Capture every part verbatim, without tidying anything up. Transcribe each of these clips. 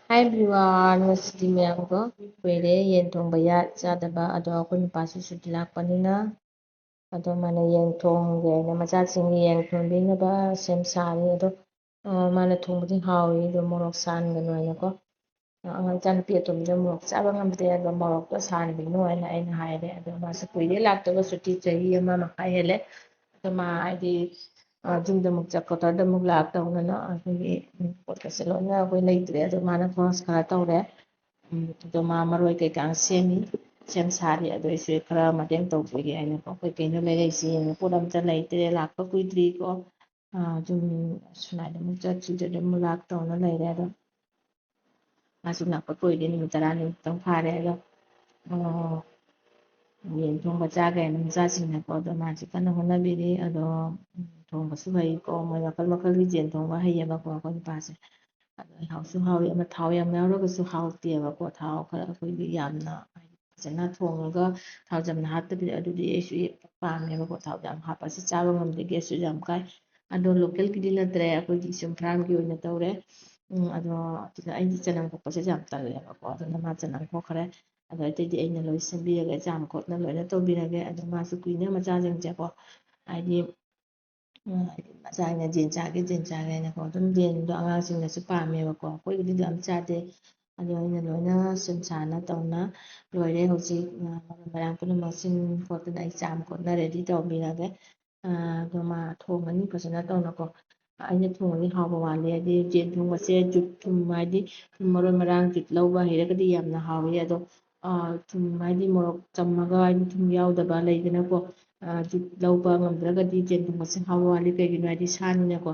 Hi everyone, ꯉꯁꯤꯗꯤ ꯃꯌꯥꯝꯒ ꯀꯨꯏꯔꯦ ꯌꯦꯟ ꯊꯣꯡꯕ ꯌꯥ-, ꯆꯥꯗꯕ꯫ ꯑꯗꯣ ꯑꯩꯈꯣꯏ ꯅꯨꯄꯥꯁꯨ ꯁꯨꯇꯤ ꯂꯥꯛꯄꯅꯤꯅ, ꯑꯗꯣ ꯃꯥꯅ ꯌꯦꯟ ꯊꯣꯡꯒꯦ ꯍꯥꯏꯅ ꯃꯆꯥꯁꯤꯡꯒꯤ ꯌꯦꯟ ꯊꯣꯡꯕꯤꯅꯕ ꯁꯦꯝ ꯁꯥꯔꯤ꯫ ꯑꯗꯣ, ꯑ, ꯃꯥꯅ ꯊꯣꯡꯕꯗꯤ ꯍꯥꯎꯏ, ꯑꯗꯣ ꯃꯣꯔꯣꯛ ꯁꯥꯍꯟꯒꯅꯨ ꯍꯥꯏꯅꯀꯣ꯫ ꯑ, ꯑꯉꯥꯡ ꯏꯆꯥꯅꯨꯄꯤ ꯑꯇꯣꯝꯕꯤꯗꯣ ꯃꯣꯔꯣꯛ ꯆꯥꯕ ꯉꯝꯗꯦ, ꯑꯗꯣ ꯃꯣꯔꯣꯛꯇꯣ ꯁꯥꯍꯟꯕꯤꯒꯅꯨ ꯍꯥꯏꯅ ꯑꯩꯅ ꯍꯥꯏꯔꯦ꯫ ꯑꯗꯣ ꯃꯥꯁꯨ ꯀꯨꯏꯔꯦ ꯂꯥꯛꯇꯕ, ꯁꯨꯇꯤ ꯆꯍꯤ ꯑꯃ ꯃꯈꯥꯏ ꯍꯦꯜꯂꯦ꯫ ꯑꯗꯣ ꯃꯥ ꯍꯥꯏꯗꯤ, ꯑ, ꯌꯨꯝꯗ ꯑꯃꯨꯛ ꯆꯠ ꯈꯣꯠꯇꯅ ꯑꯃꯨꯛ ꯂꯥꯛꯇꯧꯅꯤꯅ ꯑꯩꯈꯣꯏꯒꯤ, ꯎꯝ, ꯄꯣꯠ ꯀꯩꯁꯦ ꯂꯣꯏꯅ ꯑꯩꯈꯣꯏ ꯂꯩꯇ꯭ꯔꯦ꯫ ꯑꯗꯣ ꯃꯥꯅ ꯈꯣꯔꯁ ꯈꯔ ꯇꯧꯔꯦ꯫ ꯎꯝ, ꯑꯗꯣ ꯃꯥ ꯃꯔꯣꯏ ꯀꯩꯀꯥ ꯁꯦꯝꯃꯤ, ꯁꯦꯝ ꯁꯥꯔꯤ꯫ ꯑꯗꯣ ꯑꯩꯁꯨ ꯈꯔ ꯃꯇꯦꯡ ꯇꯧꯕꯤꯒꯦ ꯍꯥꯏꯅꯀꯣ꯫ ꯑꯩꯈꯣꯏ ꯀꯩꯅꯣ ꯂꯩꯔꯛꯏꯁꯤ ꯌꯦꯡꯉꯣ, ꯄꯣꯠ ꯑꯝꯇ ꯂꯩꯇ꯭ꯔꯦ, ꯂꯥꯛꯄ ꯀꯨꯏꯗ꯭ꯔꯤꯀꯣ꯫ ꯑ, ꯑꯗꯨꯝ ꯁꯨꯃꯥꯏꯅ ꯑꯃꯨꯛ ꯆꯠ, ꯁꯤꯗ ꯑꯗꯨꯝ ꯂꯥꯛꯇꯧꯅ ꯂꯩꯔꯦ꯫ ꯑꯗꯣ ꯃꯥꯁꯨ ꯂꯥꯛꯄ ꯀꯨꯏꯔꯦ, ꯅꯨꯃꯤꯠ ꯇꯔꯥꯅꯤꯃꯨꯛꯇꯪ ꯐꯥꯔꯦ꯫ ꯑꯗꯣ, ꯑ, ꯌꯦꯟ ꯊꯣꯡꯕ ꯆꯥꯒꯦ ꯍꯥꯏꯅ ꯃꯆꯥꯁꯤꯡꯅꯀꯣ꯫ ꯑꯗꯣ ꯃꯥꯁꯦ ꯀꯟꯅ ꯍꯣꯠꯅꯕꯤꯔꯤ꯫ ꯑꯗꯣ, ꯎꯝ, ꯊꯣꯡꯕꯁꯨ ꯍꯩꯀꯣ, ꯃꯣꯏ ꯃꯈꯜ ꯃꯈꯜꯒꯤ ꯌꯦꯟ ꯊꯣꯡꯕ ꯍꯩꯌꯦꯕꯀꯣ ꯑꯩꯈꯣꯏ ꯅꯨꯄꯥꯁꯦ꯫ ꯑꯗꯣ ꯍꯥꯎꯁꯨ ꯍꯥꯎꯋꯤ, ꯑꯃ ꯊꯥꯎ ꯌꯥꯝ ꯌꯥꯎꯔꯒꯁꯨ ꯍꯥꯎꯇꯦꯕꯀꯣ꯫ ꯊꯥꯎ ꯈꯔ ꯑꯩꯈꯣꯏꯒꯤ ꯌꯥꯝꯅ ꯍꯥꯏꯗꯤ ꯐꯖꯅ ꯊꯣꯡꯉꯒ ꯊꯥꯎ ꯌꯥꯝꯅ ꯍꯥꯞꯇꯕꯤꯗ, ꯑꯗꯨꯗꯤ ꯑꯩꯁꯨ ꯍꯦꯛ ꯄꯥꯝꯃꯦꯕꯀꯣ꯫ ꯊꯥꯎ ꯌꯥꯝ ꯍꯥꯞꯄꯁꯨ ꯆꯥꯕ ꯉꯝꯗꯦ, ꯒ꯭ꯌꯥꯁꯁꯨ ꯌꯥꯝ ꯀꯥꯏ꯫ ꯑꯗꯣ ꯂꯣꯀꯦꯜꯒꯤꯗꯤ ꯅꯠꯇ꯭ꯔꯦ, ꯑꯩꯈꯣꯏꯒꯤ ꯁꯨꯝ ꯐ꯭ꯔꯥꯝꯒꯤ ꯑꯣꯏꯅ ꯇꯧꯔꯦ꯫ ꯎꯝ, ꯑꯗꯣ ꯑꯗꯨꯅ ꯑꯩꯗꯤ ꯆꯅꯝ ꯈꯣꯛꯄꯁꯦ ꯌꯥꯝ ꯇꯜꯂꯦꯕꯀꯣ꯫ ꯑꯗꯨꯅ ꯃꯥ ꯆꯅꯝ ꯈꯣꯛꯈ꯭ꯔꯦ꯫ ꯑꯗꯣ ꯑꯇꯩꯗꯤ ꯑꯩꯅ ꯂꯣꯏ ꯁꯦꯝꯕꯤꯔꯒ ꯆꯥꯝ ꯈꯣꯠꯅ ꯂꯣꯏꯅ ꯇꯧꯕꯤꯔꯒꯦ꯫ ꯑꯗꯣ ꯃꯥꯁꯨ ꯀꯨꯏꯅ ꯃꯆꯥꯁꯤꯡꯁꯦꯀꯣ, ꯍꯥꯏꯗꯤ, ꯎꯝ, ꯍꯥꯏꯗꯤ ꯃꯆꯥꯁꯤꯡꯅ ꯌꯦꯟ ꯆꯥꯒꯦ, ꯌꯦꯟ ꯆꯥꯒꯦ ꯍꯥꯏꯅꯀꯣ꯫ ꯑꯗꯨꯝ ꯌꯦꯟꯗꯣ ꯑꯉꯥꯡꯁꯤꯡꯅꯁꯨ ꯄꯥꯝꯃꯦꯕꯀꯣ꯫ ꯑꯩꯈꯣꯏꯒꯤꯗꯤ ꯌꯥꯝ ꯆꯥꯗꯦ꯫ ꯑꯗꯣ ꯑꯩꯅ ꯂꯣꯏꯅ ꯁꯦꯝ ꯁꯥꯅ ꯇꯧꯅ ꯂꯣꯏꯔꯦ꯫ ꯍꯧꯖꯤꯛ, ꯑ, ꯃꯔꯣꯏ ꯃꯔꯥꯡ ꯄꯨꯝꯅꯃꯛ ꯁꯤꯡ ꯈꯣꯠꯇꯅ ꯑꯩ ꯆꯥꯝ ꯈꯣꯠꯅ ready ꯇꯧꯕꯤꯔꯒꯦ꯫ ꯑ, ꯑꯗꯣ ꯃꯥ ꯊꯣꯡꯉꯅꯤ ꯐꯖꯅ ꯇꯧꯅꯀꯣ꯫ ꯑꯩꯅ ꯊꯣꯡꯉꯗꯤ ꯍꯥꯎꯕ ꯋꯥꯠꯂꯦ꯫ ꯍꯥꯏꯗꯤ ꯌꯦꯟ ꯊꯣꯡꯕꯁꯦ ꯖꯨꯠ ꯊꯨꯝ, ꯍꯥꯏꯗꯤ ꯊꯨꯝ, ꯃꯔꯣꯏ ꯃꯔꯥꯡ ꯖꯨꯠ ꯂꯧꯕ ꯍꯩꯔꯒꯗꯤ ꯌꯥꯝꯅ ꯍꯥꯎꯋꯤ꯫ ꯑꯗꯣ, ꯑ, ꯊꯨꯝ ꯍꯥꯏꯗꯤ ꯃꯣꯔꯣꯛ ꯆꯝꯃꯒ ꯍꯥꯏꯗꯤ ꯊꯨꯝ ꯌꯥꯎꯗꯕ ꯂꯩꯗꯅꯀꯣ꯫ ꯑ, ꯖꯨꯠ ꯂꯧꯕ ꯉꯝꯗ꯭ꯔꯒꯗꯤ ꯌꯦꯟ ꯊꯣꯡꯕꯁꯦ ꯍꯥꯎꯕ ꯋꯥꯠꯂꯤ꯫ ꯀꯩꯒꯤꯅꯣ ꯍꯥꯏꯗꯤ ꯁꯥꯅꯤꯅꯀꯣ꯫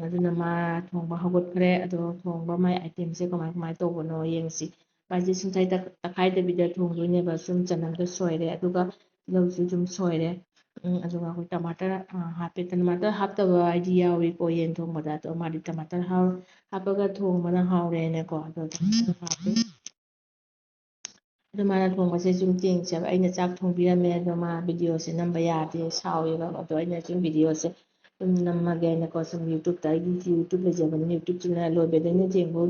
ꯑꯗꯨꯅ ꯃꯥ ꯊꯣꯡꯕ ꯍꯧꯒꯠꯈ꯭ꯔꯦ꯫ ꯑꯗꯣ ꯊꯣꯡꯕ ꯃꯥꯏ itemꯁꯦ ꯀꯃꯥꯏ ꯀꯃꯥꯏ ꯇꯧꯕꯅꯣ ꯌꯦꯡꯁꯤ꯫ ꯄꯥꯟꯖꯦ ꯁꯨꯡꯇꯥꯏ ꯇꯛ-, ꯇꯛꯈꯥꯏꯗꯕꯤꯗ ꯊꯣꯡꯗꯣꯏꯅꯦꯕ꯫ ꯁꯨꯝ ꯆꯅꯝꯗꯣ ꯁꯣꯏꯔꯦ, ꯑꯗꯨꯒ ꯇꯤꯜꯍꯧꯁꯨ ꯑꯗꯨꯝ ꯁꯣꯏꯔꯦ꯫ ꯎꯝ, ꯑꯗꯨꯒ ꯑꯩꯈꯣꯏ ꯇꯃꯥꯇꯔ, ꯑ, ꯍꯥꯞꯄꯦ꯫ ꯇꯃꯥꯇꯔ ꯍꯥꯞꯇꯕ ꯍꯥꯏꯗꯤ ꯌꯥꯎꯏꯀꯣ ꯌꯦꯟ ꯊꯣꯡꯕꯗ꯫ ꯑꯗꯣ ꯃꯥꯗꯤ ꯇꯃꯥꯇꯔ ꯍꯥꯎ-, ꯍꯥꯞꯄꯒ ꯊꯣꯡꯕꯅ ꯍꯥꯎꯔꯦꯅꯀꯣ꯫ ꯑꯗꯣ ꯇꯃꯥꯇꯔ ꯍꯥꯞꯄꯦ꯫ ꯑꯗꯨ ꯃꯥꯅ ꯊꯣꯡꯕꯁꯦ ꯁꯨꯝ ꯌꯦꯡꯁꯦꯕ꯫ ꯑꯩꯅ ꯆꯥꯛ ꯊꯣꯡꯕꯤꯔꯝꯃꯦ, ꯑꯗꯣ ꯃꯥ videoꯁꯦ ꯅꯝꯕ ꯌꯥꯗꯦ, ꯁꯥꯎꯋꯦꯕ꯫ ꯑꯗꯣ ꯑꯩꯅ ꯁꯨꯝ videoꯁꯦ ꯁꯨꯝ ꯅꯝꯃꯒꯦ ꯍꯥꯏꯅꯀꯣ, ꯁꯨꯝ YouTube-ꯇ, ꯑꯩꯒꯤ YouTube ꯂꯩꯖꯕꯅꯤ, YouTube-ꯁꯤꯅ ꯂꯣꯏꯕꯗꯩꯅ ꯌꯦꯡꯕ,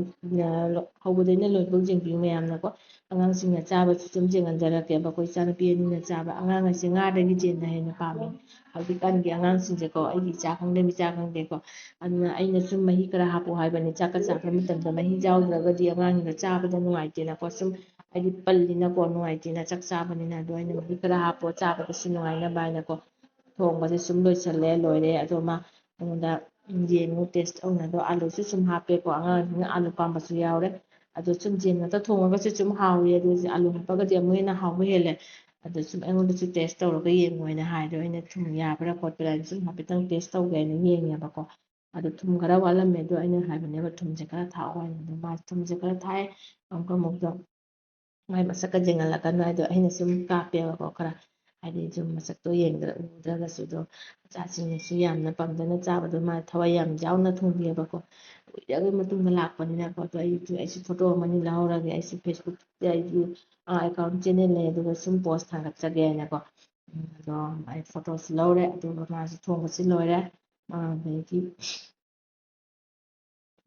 ꯍꯧꯕꯗꯩꯅ ꯂꯣꯏꯕꯧ ꯌꯦꯡꯕꯤꯌꯨ ꯃꯌꯥꯝꯅꯀꯣ꯫ ꯑꯉꯥꯡꯁꯤꯡꯅ ꯆꯥꯕꯁꯨ ꯁꯨꯝ ꯌꯦꯡꯍꯟꯖꯔꯛꯀꯦꯕ꯫ ꯑꯩꯈꯣꯏ ꯏꯆꯥꯅꯨꯄꯤ ꯑꯅꯤꯅ ꯆꯥꯕ, ꯑꯉꯥꯡ ꯍꯥꯏꯁꯦ ꯉꯥꯗꯒꯤ ꯍꯦꯟꯅ ꯍꯦꯟꯅ ꯄꯥꯝꯃꯦ ꯍꯧꯖꯤꯛꯀꯥꯟꯒꯤ ꯑꯉꯥꯡꯁꯤꯡꯁꯦꯀꯣ꯫ ꯑꯩꯒꯤ ꯏꯆꯥ ꯈꯪꯗꯦ, ꯃꯤꯆꯥ ꯈꯪꯗꯦꯀꯣ꯫ ꯑꯗꯨꯅ ꯑꯩꯅ ꯁꯨꯝ ꯃꯍꯤ ꯈꯔ ꯍꯥꯞꯄꯨ ꯍꯥꯏꯕꯅꯤ, ꯆꯥꯛꯀ ꯆꯥꯕ ꯃꯇꯝꯗ ꯃꯍꯤ ꯌꯥꯎꯗ꯭ꯔꯒꯗꯤ ꯑꯉꯥꯡꯁꯤꯡꯗ ꯆꯥꯕꯗ ꯅꯨꯡꯉꯥꯏꯇꯦꯅꯀꯣ꯫ ꯁꯨꯝ ꯍꯥꯏꯗꯤ ꯄꯜꯂꯤꯅꯀꯣ, ꯅꯨꯡꯉꯥꯏꯇꯦꯅ ꯆꯥꯛ ꯆꯥꯕꯅꯤꯅ꯫ ꯑꯗꯣ ꯑꯩꯅ ꯃꯍꯤ ꯈꯔ ꯍꯥꯞꯄꯣ, ꯆꯥꯕꯗꯁꯨ ꯅꯨꯡꯉꯥꯏꯅꯕ ꯍꯥꯏꯅꯀꯣ꯫ ꯊꯣꯡꯕꯁꯦ ꯁꯨꯝ ꯂꯣꯏꯁꯜꯂꯦ, ꯂꯣꯏꯔꯦ꯫ ꯑꯗꯣ ꯃꯥ ꯑꯩꯉꯣꯟꯗ ꯌꯦꯡꯉꯨ, ꯇꯦꯁ ꯇꯧꯅꯗꯣ꯫ ꯑꯥꯂꯨꯁꯨ ꯁꯨꯝ ꯍꯥꯞꯄꯦꯀꯣ, ꯑꯉꯥꯡꯁꯤꯡꯅ ꯑꯥꯂꯨ ꯄꯥꯝꯕꯁꯨ ꯌꯥꯎꯔꯦ꯫ ꯑꯗꯣ ꯁꯨꯝ ꯌꯦꯟ ꯉꯥꯛꯇ ꯊꯣꯡꯉꯒꯁꯨ ꯁꯨꯝ ꯍꯥꯎꯏ, ꯑꯗꯨ ꯑꯥꯂꯨ ꯍꯥꯞꯄꯒꯗꯤ ꯑꯃꯨꯛ ꯍꯦꯟꯅ ꯍꯥꯎꯕ ꯍꯦꯜꯂꯦ꯫ ꯑꯗꯣ ꯁꯨꯝ ꯑꯩꯉꯣꯟꯗꯁꯨ ꯇꯦꯁ ꯇꯧꯔꯒ ꯌꯦꯡꯉꯣ ꯍꯥꯏꯅ ꯍꯥꯏꯗꯣ, ꯑꯩꯅ ꯊꯨꯝ ꯌꯥꯕ꯭ꯔꯥ ꯈꯣꯠꯄ꯭ꯔꯥ ꯍꯥꯏꯅ ꯁꯨꯝ ꯍꯥꯏꯐꯦꯠꯇꯪ ꯇꯦꯁ ꯇꯧꯒꯦ ꯍꯥꯏꯅ ꯌꯦꯡꯉꯦꯕꯀꯣ꯫ ꯑꯗꯣ ꯊꯨꯝ ꯈꯔ ꯋꯥꯠꯂꯝꯃꯦ, ꯑꯗꯣ ꯑꯩꯅ ꯍꯥꯏꯕꯅꯦꯕ, "ꯊꯨꯝꯁꯦ ꯈꯔ ꯊꯥꯛꯑꯣ" ꯍꯥꯏꯅ꯫ ꯑꯗꯣ ꯃꯥ ꯊꯨꯝꯁꯦ ꯈꯔ ꯊꯥꯛꯑꯦ꯫ ꯑꯃꯨꯛꯀ ꯑꯃꯨꯛꯇ ꯃꯥꯏ ꯃꯁꯛꯀ ꯌꯦꯡꯍꯜꯂꯛꯀꯅꯨ ꯍꯥꯏꯗꯣ ꯑꯩꯅ ꯁꯨꯝ ꯀꯥꯞꯄꯦꯕꯀꯣ ꯈꯔ, ꯍꯥꯏꯗꯤ ꯁꯨꯝ ꯃꯁꯛꯇꯣ ꯌꯦꯡꯗ꯭ꯔ-, ꯎꯗ꯭ꯔꯒꯁꯨ꯫ ꯑꯗꯣ ꯃꯆꯥꯁꯤꯡꯅꯁꯨ ꯌꯥꯝꯅ ꯄꯥꯝꯖꯅ ꯆꯥꯕꯗꯣ ꯃꯥ ꯊꯋꯥꯏ ꯌꯥꯝ ꯌꯥꯎꯅ ꯊꯣꯡꯕꯤꯑꯕꯀꯣ꯫ ꯀꯨꯏꯔꯕꯩ ꯃꯇꯨꯡꯗ ꯂꯥꯛꯄꯅꯤꯅꯀꯣ꯫ ꯑꯗꯣ ꯑꯩꯁꯨ, ꯑꯩꯁꯨ ꯐꯣꯇꯣ ꯑꯃꯅꯤ ꯂꯧꯍꯧꯔꯒꯦ꯫ ꯑꯩꯁꯨ Facebook-ꯇ ꯑꯩꯒꯤ, ꯑ, account channel ꯂꯩ, ꯑꯗꯨꯒ ꯁꯨꯝ post ꯊꯥꯒꯠꯆꯒꯦ ꯍꯥꯏꯅꯀꯣ꯫ ꯎꯝ, ꯑꯗꯣ ꯑꯩ ꯐꯣꯇꯣꯁꯨ ꯂꯧꯔꯦ, ꯑꯗꯨꯒ ꯃꯥꯁꯨ ꯊꯣꯡꯕꯁꯨ ꯂꯣꯏꯔꯦ꯫ ꯑ, ꯑꯗꯒꯤ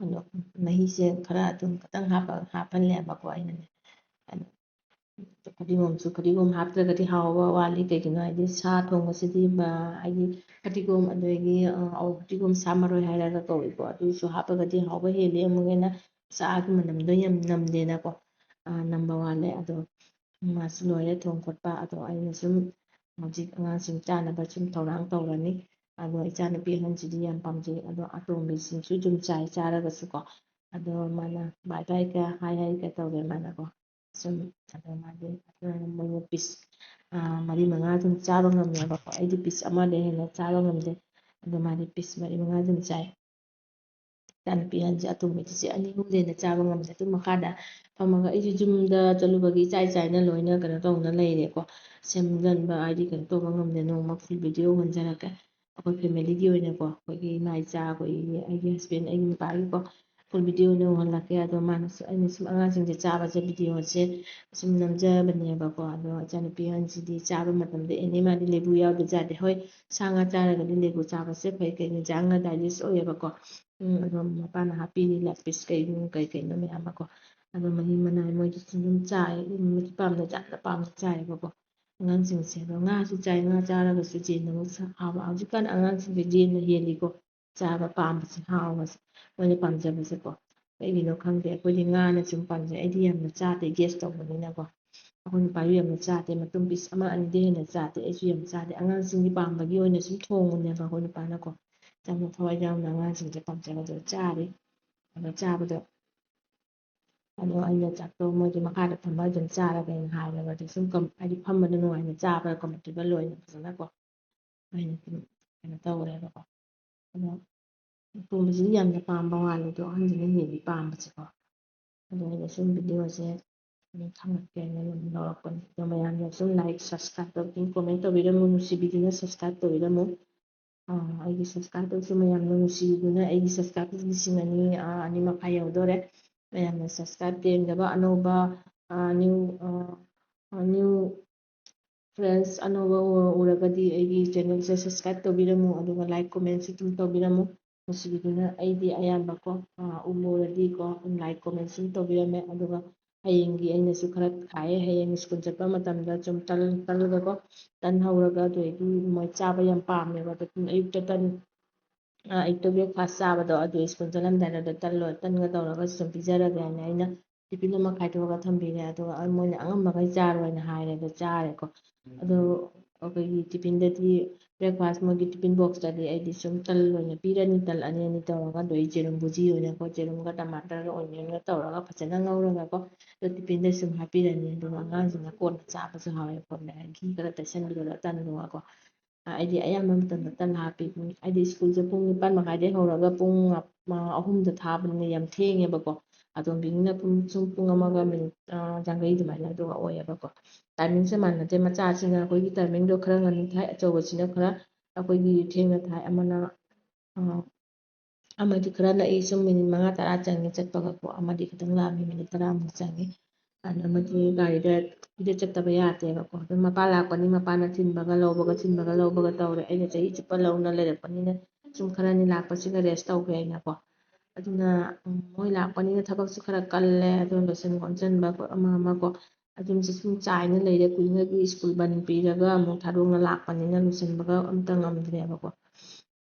ꯑꯗꯣ ꯃꯍꯤꯁꯦ ꯈꯔ ꯑꯗꯨꯝ ꯈꯤꯇꯪ ꯍꯥꯞꯄ-, ꯍꯥꯞꯍꯜꯂꯦꯕꯀꯣ ꯑꯩꯅꯅꯦ꯫ ꯑꯗꯣ ꯐꯗꯤꯒꯣꯝꯁꯨ, ꯐꯗꯤꯒꯣꯝ ꯍꯥꯞꯇ꯭ꯔꯒꯗꯤ ꯍꯥꯎꯕ ꯋꯥꯠꯂꯤ꯫ ꯀꯩꯒꯤꯅꯣ ꯍꯥꯏꯗꯤ ꯁꯥ ꯊꯣꯡꯕꯁꯤꯗꯤ ꯃ-, ꯍꯥꯏꯗꯤ ꯐꯗꯤꯒꯣꯝ, ꯑꯗꯒꯤ, ꯑ, ꯑꯧ, ꯐꯗꯤꯒꯣꯝ, ꯁꯥ ꯃꯔꯣꯏ ꯍꯥꯏꯔꯒ ꯀꯧꯏꯀꯣ, ꯑꯗꯨꯁꯨ ꯍꯥꯞꯄꯒꯗꯤ ꯍꯥꯎꯕ ꯍꯦꯜꯂꯤ꯫ ꯑꯃꯨꯛ ꯍꯦꯟꯅ ꯁꯥꯒꯤ ꯃꯅꯝꯗꯣ ꯌꯥꯝ ꯅꯝꯗꯦꯅꯀꯣ, ꯑ, ꯅꯝꯕ ꯋꯥꯠꯂꯦ꯫ ꯑꯗꯣ ꯃꯥꯁꯨ ꯂꯣꯏꯔꯦ ꯊꯣꯡ ꯈꯣꯠꯄ꯫ ꯑꯗꯣ ꯑꯩꯅ ꯁꯨꯝ ꯍꯧꯖꯤꯛ ꯑꯉꯥꯡꯁꯤꯡ ꯆꯥꯅꯕ ꯁꯨꯝ ꯊꯧꯔꯥꯡ ꯇꯧꯔꯅꯤ꯫ ꯑꯗꯣ ꯏꯆꯥꯅꯨꯄꯤ ꯑꯍꯟꯁꯤꯗꯤ ꯌꯥꯝ ꯄꯥꯝꯖꯩ꯫ ꯑꯗꯣ ꯑꯇꯣꯝꯕꯤꯁꯤꯡꯁꯨ ꯑꯗꯨꯝ ꯆꯥꯏ, ꯆꯥꯔꯒꯁꯨꯀꯣ꯫ ꯑꯗꯣ ꯃꯥꯅ "ꯕꯥꯏ ꯕꯥꯏꯒ ꯍꯥꯏ ꯍꯥꯏꯒ" ꯇꯧꯔꯦ ꯃꯥꯅꯀꯣ꯫ ꯁꯨꯝ ꯑꯗꯣ ꯃꯥꯗꯤ, ꯑ, ꯃꯣꯏꯅ piece, ꯑ, ꯃꯔꯤ ꯃꯉꯥ ꯑꯗꯨꯝ ꯆꯥꯕ ꯉꯝꯃꯦꯕꯀꯣ꯫ ꯑꯩꯗꯤ piece ꯑꯃꯗꯩ ꯍꯦꯟꯅ ꯆꯥꯕ ꯉꯝꯗꯦ꯫ ꯑꯗꯣ ꯃꯥꯗꯤ piece ꯃꯔꯤ ꯃꯉꯥ ꯑꯗꯨꯝ ꯆꯥꯏ꯫ ꯏꯆꯥꯅꯨꯄꯤ ꯑꯍꯟꯁꯦ, ꯑꯇꯣꯝꯕꯤꯗꯨꯁꯦ ꯑꯅꯤ ꯑꯍꯨꯝꯗꯩ ꯍꯦꯟꯅ ꯆꯥꯕ ꯉꯝꯗꯦ꯫ ꯑꯗꯨꯝ ꯃꯈꯥꯗ ꯐꯝꯃꯒ, ꯑꯩꯁꯨ ꯌꯨꯝꯗ ꯆꯠꯂꯨꯕꯒꯤ ꯏꯆꯥꯏ ꯆꯥꯏꯅ ꯂꯣꯏꯅ ꯀꯩꯅꯣ ꯇꯧꯅ ꯂꯩꯔꯦꯀꯣ꯫ ꯁꯦꯝꯖꯟꯕ ꯍꯥꯏꯗꯤ ꯀꯩꯅꯣ ꯇꯧꯕ ꯉꯝꯗꯦ꯫ ꯅꯣꯡꯃ full video ꯑꯣꯟꯖꯔꯛꯀꯦ꯫ ꯑꯩꯈꯣꯏ family-ꯒꯤ ꯑꯣꯏꯅꯀꯣ, ꯑꯩꯈꯣꯏꯒꯤ ꯏꯃꯥ ꯏꯆꯥ, ꯑꯩꯈꯣꯏꯒꯤ, ꯑꯩꯒꯤ husband, ꯑꯩꯒꯤ ꯅꯨꯄꯥꯒꯤꯀꯣ, ꯐꯨꯜ ꯚꯤꯗꯤꯑꯣ ꯑꯣꯏꯅ ꯎꯍꯜꯂꯛꯀꯦ꯫ ꯑꯗꯣ ꯃꯥꯅꯁꯨ, ꯑꯩꯅ ꯁꯨꯝ ꯑꯉꯥꯡꯁꯤꯡꯁꯦ ꯆꯥꯕꯁꯦ ꯚꯤꯗꯤꯑꯣꯁꯦ ꯁꯨꯝ ꯅꯝꯖꯕꯅꯦꯕꯀꯣ꯫ ꯑꯗꯣ ꯏꯆꯥꯅꯨꯄꯤ ꯑꯍꯟꯁꯤꯗꯤ ꯆꯥꯕ ꯃꯇꯝꯗ ꯑꯦꯅꯤ ꯃꯥꯗꯤ ꯂꯩꯕꯨ ꯌꯥꯎꯗ ꯆꯥꯗꯦ꯫ ꯍꯣꯏ, ꯁꯥ ꯉꯥ ꯆꯥꯔꯒꯗꯤ ꯂꯩꯕꯨ ꯆꯥꯕꯁꯦ ꯐꯩ, ꯀꯩꯒꯤꯅꯣ ꯍꯛꯆꯥꯡꯅ ꯗꯥꯏꯖꯦꯁ ꯑꯣꯏꯌꯦꯕꯀꯣ꯫ ꯎꯝ, ꯑꯗꯣ ꯃꯄꯥꯅ ꯍꯥꯞꯄꯤꯔꯤ ꯂꯦꯛꯇꯤꯁ ꯀꯩꯒꯨꯝꯕ ꯀꯩ ꯀꯩꯅꯣ ꯃꯌꯥꯝ ꯑꯃꯀꯣ꯫ ꯑꯗꯣ ꯃꯍꯤ ꯃꯅꯥꯏ ꯃꯣꯏꯗꯤ ꯑꯗꯨꯝ ꯆꯥꯏ꯫ ꯎꯝ, ꯃꯍꯤ ꯄꯥꯝꯅ ꯌꯥꯝꯅ ꯄꯥꯝꯅ ꯆꯥꯏꯌꯦꯕꯀꯣ ꯑꯉꯥꯡꯁꯤꯡꯁꯦ꯫ ꯑꯗꯣ ꯉꯥꯁꯨ ꯆꯥꯏ, ꯉꯥ ꯆꯥꯔꯒꯁꯨ ꯌꯦꯟꯅ ꯑꯃꯨꯛ ꯁꯥ-, ꯍꯥꯎꯕ꯫ ꯍꯧꯖꯤꯛꯀꯥꯟ ꯑꯉꯥꯡꯁꯤꯡꯁꯦ ꯌꯦꯟꯅ ꯍꯦꯜꯂꯤꯀꯣ ꯆꯥꯕ ꯄꯥꯝꯕꯁꯦ, ꯍꯥꯎꯕꯁꯦ, ꯃꯣꯏꯅ ꯄꯥꯝꯖꯕꯁꯦꯀꯣ꯫ ꯀꯩꯒꯤꯅꯣ ꯈꯪꯗꯦ, ꯑꯩꯈꯣꯏꯗꯤ ꯉꯥꯅ ꯁꯨꯝ ꯄꯥꯝꯖꯩ꯫ ꯑꯩꯗꯤ ꯌꯥꯝꯅ ꯆꯥꯗꯦ, ꯒꯦꯁ ꯇꯧꯕꯅꯤꯅꯀꯣ꯫ ꯑꯩꯈꯣꯏ ꯅꯨꯄꯥꯁꯨ ꯌꯥꯝꯅ ꯆꯥꯗꯦ, ꯃꯇꯨꯝ ꯄꯤꯁ ꯑꯃ ꯑꯅꯤꯗꯩ ꯍꯦꯟꯅ ꯆꯥꯗꯦ꯫ ꯑꯩꯁꯨ ꯌꯥꯝ ꯆꯥꯗꯦ, ꯑꯉꯥꯡꯁꯤꯡꯒꯤ ꯄꯥꯝꯕꯒꯤ ꯑꯣꯏꯅ ꯁꯨꯝ ꯊꯣꯡꯕꯅꯦꯕ ꯑꯩꯈꯣꯏ ꯅꯨꯄꯥꯅꯀꯣ꯫ ꯌꯥꯝꯅ ꯊꯋꯥꯏ ꯌꯥꯎꯅ ꯑꯉꯥꯡꯁꯤꯡꯁꯦ ꯄꯥꯝꯖꯕꯗꯣ ꯆꯥꯔꯤ꯫ ꯑꯗꯣ ꯆꯥꯕꯗꯣ, ꯑꯗꯣ ꯑꯩꯅ ꯆꯥꯛꯇꯣ ꯃꯣꯏꯒꯤ ꯃꯈꯥꯗ ꯐꯝꯕ ꯑꯗꯨꯝ ꯆꯥꯔꯒꯦꯅ ꯍꯥꯏꯔꯦꯕ꯫ ꯑꯗꯨ ꯁꯨꯝ ꯀꯝ-, ꯍꯥꯏꯗꯤ ꯐꯝꯕꯗ ꯅꯨꯡꯉꯥꯏꯅ ꯆꯥꯕ, ꯀꯝꯐꯣꯔꯇꯦꯕꯜ ꯑꯣꯏꯅ ꯐꯖꯅꯀꯣ꯫ ꯑꯩꯅ ꯁꯨꯝ ꯀꯩꯅꯣ ꯇꯧꯔꯦꯕꯀꯣ꯫ ꯑꯗꯣ ꯑꯇꯣꯝꯕꯁꯤꯗꯤ ꯌꯥꯝꯅ ꯄꯥꯝꯕ ꯋꯥꯅꯤ, ꯑꯗꯣ ꯑꯍꯟꯁꯤꯅ ꯍꯦꯜꯂꯤ ꯄꯥꯝꯕꯁꯦꯀꯣ꯫ ꯑꯗꯣ ꯑꯩꯅ ꯁꯨꯝ ꯚꯤꯗꯤꯑꯣꯁꯦ ꯑꯗꯨꯝ ꯊꯥꯒꯠꯀꯦꯅ ꯑꯗꯨꯝ ꯂꯧꯔꯛꯄꯅꯤ꯫ ꯑꯗꯣ ꯃꯌꯥꯝꯅ ꯁꯨꯝ ꯂꯥꯏꯛ, ꯁꯕꯁꯀ꯭ꯔꯥꯏꯕ ꯇꯧꯕꯤꯌꯨ, ꯀꯣꯃꯦꯟ ꯇꯧꯕꯤꯔꯝꯃꯨ, ꯅꯨꯡꯁꯤꯕꯤꯗꯨꯅ ꯁꯕꯁꯀ꯭ꯔꯥꯏꯕ ꯇꯧꯕꯤꯔꯝꯃꯨ꯫ ꯑꯥ, ꯑꯩꯒꯤ ꯁꯕꯁꯀ꯭ꯔꯥꯏꯕꯔꯁꯨ ꯃꯌꯥꯝꯅ ꯅꯨꯡꯁꯤꯕꯤꯗꯨꯅ ꯑꯩꯒꯤ ꯁꯕꯁꯀ꯭ꯔꯥꯏꯕꯔ ꯂꯤꯁꯤꯡ ꯑꯅꯤ, ꯑꯥ, ꯑꯅꯤ ꯃꯈꯥꯏ ꯌꯧꯗꯣꯔꯦ꯫ ꯃꯌꯥꯝꯅ ꯁꯕꯁꯀ꯭ꯔꯥꯏꯕ ꯇꯦꯡꯗꯕ ꯑꯅꯧꯕ, ꯑꯥ, ꯅ꯭ꯌꯨ, ꯑꯥ, ꯑꯥ, ꯅ꯭ꯌꯨ ꯐ꯭ꯔꯦꯟꯁ ꯑꯅꯧꯕ ꯎ-, ꯎꯔꯒꯗꯤ ꯑꯩꯒꯤ ꯆꯦꯅꯦꯜꯁꯦ ꯁꯕꯁꯀ꯭ꯔꯥꯏꯕ ꯇꯧꯕꯤꯔꯝꯃꯨ, ꯑꯗꯨꯒ ꯂꯥꯏꯛ ꯀꯣꯃꯦꯟꯁꯨ ꯑꯗꯨꯝ ꯇꯧꯕꯤꯔꯝꯃꯨ꯫ ꯅꯨꯡꯁꯤꯕꯤꯗꯨꯅ ꯑꯩꯗꯤ ꯑꯌꯥꯝꯕꯀꯣ, ꯑꯥ, ꯎꯃꯣꯔꯣꯛꯗꯤꯀꯣ, ꯂꯥꯏꯛ ꯀꯣꯃꯦꯟꯁꯨ ꯑꯗꯨꯝ ꯇꯧꯕꯤꯔꯝꯃꯦ꯫ ꯑꯗꯨꯒ ꯍꯌꯦꯡꯒꯤ ꯑꯩꯅꯁꯨ ꯈꯔ ꯈꯥꯏꯌꯦ꯫ ꯍꯌꯦꯡ ꯁ꯭ꯀꯨꯜ ꯆꯠꯄ ꯃꯇꯝꯗ ꯁꯨꯝ ꯇꯜ-, ꯇꯜꯂꯒꯀꯣ, ꯇꯟ ꯍꯧꯔꯒ, ꯑꯗꯨꯗꯒꯤ ꯃꯣꯏ ꯆꯥꯕ ꯌꯥꯝ ꯄꯥꯝꯃꯦꯕ꯫ ꯑꯗꯣ ꯑꯌꯨꯛꯇ ꯇꯟ, ꯑ, ꯑꯌꯨꯛꯇ ꯕ꯭ꯔꯦꯛꯐꯥꯁ ꯆꯥꯕꯗꯣ, ꯑꯗꯨ ꯁ꯭ꯀꯨꯜ ꯆꯠꯂꯝꯗꯥꯏꯗ ꯑꯗꯨ ꯇꯟ ꯂꯣꯏ-, ꯇꯟꯒ ꯇꯧꯔꯒ ꯁꯨꯝ ꯄꯤꯖꯔꯒꯦ ꯍꯥꯏꯅ ꯑꯩꯅ ꯇꯤꯐꯤꯟ ꯑꯃ ꯈꯥꯏꯗꯣꯛꯑꯒ ꯊꯝꯕꯤꯔꯦ꯫ ꯑꯗꯨꯒ ꯃꯣꯏꯅ ꯑꯉꯝꯕꯈꯩ ꯆꯥꯔꯣꯏꯅ ꯍꯥꯏꯔꯦ, ꯑꯗꯣ ꯆꯥꯔꯦꯀꯣ꯫ ꯑꯗꯣ ꯑꯩꯈꯣꯏꯒꯤ ꯇꯤꯐꯤꯟꯗꯗꯤ, ꯕ꯭ꯔꯦꯛꯐꯥꯁ ꯃꯣꯏꯒꯤ ꯇꯤꯐꯤꯟ ꯕꯣꯛꯁꯇꯗꯤ ꯑꯩꯗꯤ ꯁꯨꯝ ꯇꯜ ꯑꯣꯏꯅ ꯄꯤꯔꯅꯤ, ꯇꯜ ꯑꯅꯤ ꯑꯅꯤ ꯇꯧꯔꯒ꯫ ꯑꯗꯣ ꯑꯩ ꯖꯦꯔꯨꯝ ꯕꯨꯖꯤ ꯑꯣꯏꯅꯀꯣ, ꯖꯦꯔꯨꯝꯒ ꯇꯃꯥꯇꯔꯒ ꯑꯣꯅꯤꯌꯟꯒ ꯇꯧꯔꯒ ꯐꯖꯅ ꯉꯧꯔꯒꯀꯣ, ꯑꯗꯣ ꯇꯤꯐꯤꯟꯗ ꯁꯨꯝ ꯍꯥꯞꯄꯤꯔꯅꯤ꯫ ꯑꯗꯨꯒ ꯑꯉꯥꯡꯁꯤꯡꯅ ꯀꯣꯟꯅ ꯆꯥꯕꯁꯨ ꯍꯥꯎꯋꯦ ꯈꯣꯠꯂꯦ, ꯘꯤ ꯈꯔ ꯇꯩꯁꯟꯕꯤꯔꯒ ꯇꯟꯗꯨꯒꯀꯣ꯫ ꯑ, ꯑꯩꯗꯤ ꯑꯌꯥꯝꯕ ꯃꯇꯝꯗ ꯇꯟ ꯍꯥꯞꯄꯤ꯫ ꯎꯝ, ꯑꯩꯗꯤ ꯁ꯭ꯀꯨꯜꯁꯦ ꯄꯨꯡ ꯅꯤꯄꯥꯟ ꯃꯈꯥꯏꯗꯩ ꯍꯧꯔꯒ ꯄꯨꯡ, ꯑ, ꯑꯍꯨꯝꯗ ꯊꯥꯕꯅꯤꯅ ꯌꯥꯝ ꯊꯦꯡꯉꯦꯕꯀꯣ꯫ ꯑꯇꯣꯝꯕꯤꯒꯤꯅ ꯄꯨꯡ, ꯁꯨꯝ ꯄꯨꯡ ꯑꯃꯒ ꯃꯤꯅꯤꯠ, ꯑ, ꯌꯥꯡꯈꯩ ꯑꯗꯨꯃꯥꯏꯅ ꯑꯗꯨꯒ ꯑꯣꯏꯌꯦꯕꯀꯣ꯫ ꯇꯥꯏꯃꯤꯡꯁꯦ ꯃꯥꯟꯅꯗꯦ꯫ ꯃꯆꯥꯁꯤꯅ ꯑꯩꯈꯣꯏꯒꯤ ꯇꯥꯏꯃꯤꯡꯗꯣ ꯈꯔ ꯉꯟꯅ ꯊꯥꯏ, ꯑꯆꯧꯕꯁꯤꯅ ꯈꯔ ꯑꯩꯈꯣꯏꯒꯤ ꯊꯦꯡꯅ ꯊꯥꯏ꯫ ꯑꯃꯅ, ꯑ, ꯑꯃꯗꯤ ꯈꯔ ꯅꯛꯏ, ꯁꯨꯝ ꯃꯤꯅꯤꯠ ꯃꯉꯥ ꯇꯔꯥ ꯆꯪꯉꯤ ꯆꯠꯄꯒꯀꯣ, ꯑꯃꯗꯤ ꯈꯤꯇꯪ ꯂꯥꯞꯄꯤ, ꯃꯤꯅꯤꯠ ꯇꯔꯥꯃꯨꯛ ꯆꯪꯉꯤ꯫ ꯑꯗꯨ ꯑꯃꯗꯤ ꯒꯥꯔꯤꯗ ꯏꯗ ꯆꯠꯇꯕ ꯌꯥꯗꯦꯕꯀꯣ꯫ ꯑꯗꯨꯝ ꯃꯄꯥ ꯂꯥꯛꯄꯅꯤ, ꯃꯄꯥꯅ ꯊꯤꯟꯕꯒ ꯂꯧꯕꯒ, ꯊꯤꯟꯕꯒ ꯂꯧꯕꯒ ꯇꯧꯔꯦ꯫ ꯑꯩꯅ ꯆꯍꯤ ꯆꯨꯞꯄ ꯂꯧꯅ ꯂꯩꯔꯛꯄꯅꯤꯅ ꯁꯨꯝ ꯈꯔꯅꯤ ꯂꯥꯛꯄꯁꯤꯒ rest ꯇꯧꯒꯦ ꯍꯥꯏꯅꯀꯣ꯫ ꯑꯗꯨꯅ, ꯎꯝ, ꯃꯣꯏ ꯂꯥꯛꯄꯅꯤꯅ ꯊꯕꯛꯁꯨ ꯈꯔ ꯀꯜꯂꯦ꯫ ꯑꯗꯨ ꯂꯣꯏꯁꯤꯟ ꯈꯣꯝꯖꯤꯟꯕ ꯈꯣꯠ ꯑꯃ ꯑꯃ ꯀꯣ꯫ ꯑꯗꯨꯝꯁꯦ ꯁꯨꯝ ꯆꯥꯏꯅ ꯂꯩꯔꯦ꯫ ꯀꯨꯏꯅꯒꯤ ꯁ꯭ꯀꯨꯜ ꯕꯟ ꯄꯤꯔꯒ ꯑꯃꯨꯛ ꯊꯥꯗꯣꯛꯅ ꯂꯥꯛꯄꯅꯤꯅ ꯂꯣꯏꯁꯤꯟꯕꯒ ꯑꯝꯇ ꯉꯝꯗ꯭ꯔꯦꯕꯀꯣ꯫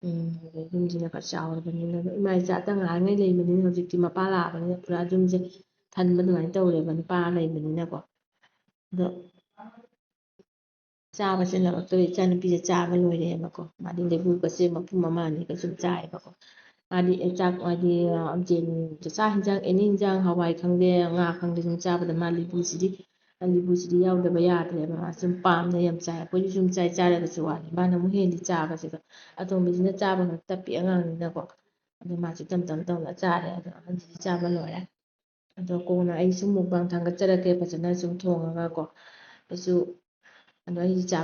ꯎꯝ, ꯑꯗꯩ ꯌꯨꯝꯁꯤꯅ ꯈꯔ ꯆꯥꯎꯔꯕꯅꯤꯅ, ꯑꯗꯣ ꯏꯃꯥ ꯏꯆꯥꯇ ꯉꯥꯏꯉꯩ ꯂꯩꯕꯅꯤꯅ ꯍꯧꯖꯤꯛꯇꯤ ꯃꯄꯥ ꯂꯥꯛꯑꯕꯅꯤꯅ ꯄꯨꯔꯥ ꯌꯨꯝꯁꯦ ꯊꯟꯕ ꯑꯗꯨꯃꯥꯏꯅ ꯇꯧꯔꯦꯕ, ꯅꯨꯄꯥ ꯂꯩꯕꯅꯤꯅꯀꯣ꯫ ꯑꯗꯣ ꯆꯥꯕꯁꯦ ꯂꯧꯔꯛꯇꯣꯔꯦ, ꯏꯆꯥꯅꯨꯄꯤꯁꯦ ꯆꯥꯕ ꯂꯣꯏꯔꯦꯕꯀꯣ꯫ ꯃꯥꯗꯤ ꯂꯩꯕꯨꯒꯁꯦ ꯃꯄꯨꯝ ꯑꯃ ꯑꯅꯤꯒ ꯁꯨꯝ ꯆꯥꯏꯌꯦꯕꯀꯣ꯫ ꯃꯥꯗꯤ ꯑꯦ ꯆꯥꯛ, ꯃꯥꯗꯤ, ꯑ, ꯌꯦꯟ, ꯆꯥꯛ ꯍꯤꯟꯖꯥꯡ, ꯑꯦꯅꯤ ꯍꯤꯟꯖꯥꯡ, ꯍꯋꯥꯏ ꯈꯪꯗꯦ, ꯉꯥ ꯈꯪꯗꯦ, ꯁꯨꯝ ꯆꯥꯕꯗ ꯃꯥ ꯂꯩꯕꯨꯁꯤꯗꯤ, ꯂꯩꯕꯨꯁꯤꯗꯤ ꯌꯥꯎꯗꯕ ꯌꯥꯗ꯭ꯔꯦꯕ꯫ ꯃꯥ ꯁꯨꯝ ꯄꯥꯝꯅ ꯌꯥꯝ ꯆꯥꯏ꯫ ꯑꯩꯈꯣꯏꯗꯤ ꯁꯨꯝ ꯆꯥꯏ, ꯆꯥꯔꯒꯁꯨ ꯋꯥꯅꯤ꯫ ꯃꯥꯅ ꯑꯃꯨꯛ ꯍꯦꯜꯂꯤ ꯆꯥꯕꯁꯤꯗ꯫ ꯑꯇꯣꯝꯕꯤꯁꯤꯅ ꯆꯥꯕ ꯈꯔ ꯇꯞꯄꯤ ꯑꯉꯥꯡꯅꯤꯅꯀꯣ꯫ ꯑꯗꯣ ꯃꯥꯁꯨ ꯇꯞ ꯇꯞ ꯇꯧꯅ ꯆꯥꯔꯦ꯫ ꯑꯗꯣ ꯑꯍꯟꯁꯤꯗꯤ ꯆꯥꯕ ꯂꯣꯏꯔꯦ꯫ ꯑꯗꯣ ꯀꯣꯟꯅ ꯑꯩ ꯁꯨꯝ mukbang ꯊꯥꯡꯒꯠꯆꯔꯛꯀꯦ ꯐꯖꯅ ꯁꯨꯝ ꯊꯣꯡꯉꯒꯀꯣ꯫ ꯑꯩꯁꯨ, ꯑꯗꯣ ꯑꯩ ꯆꯥ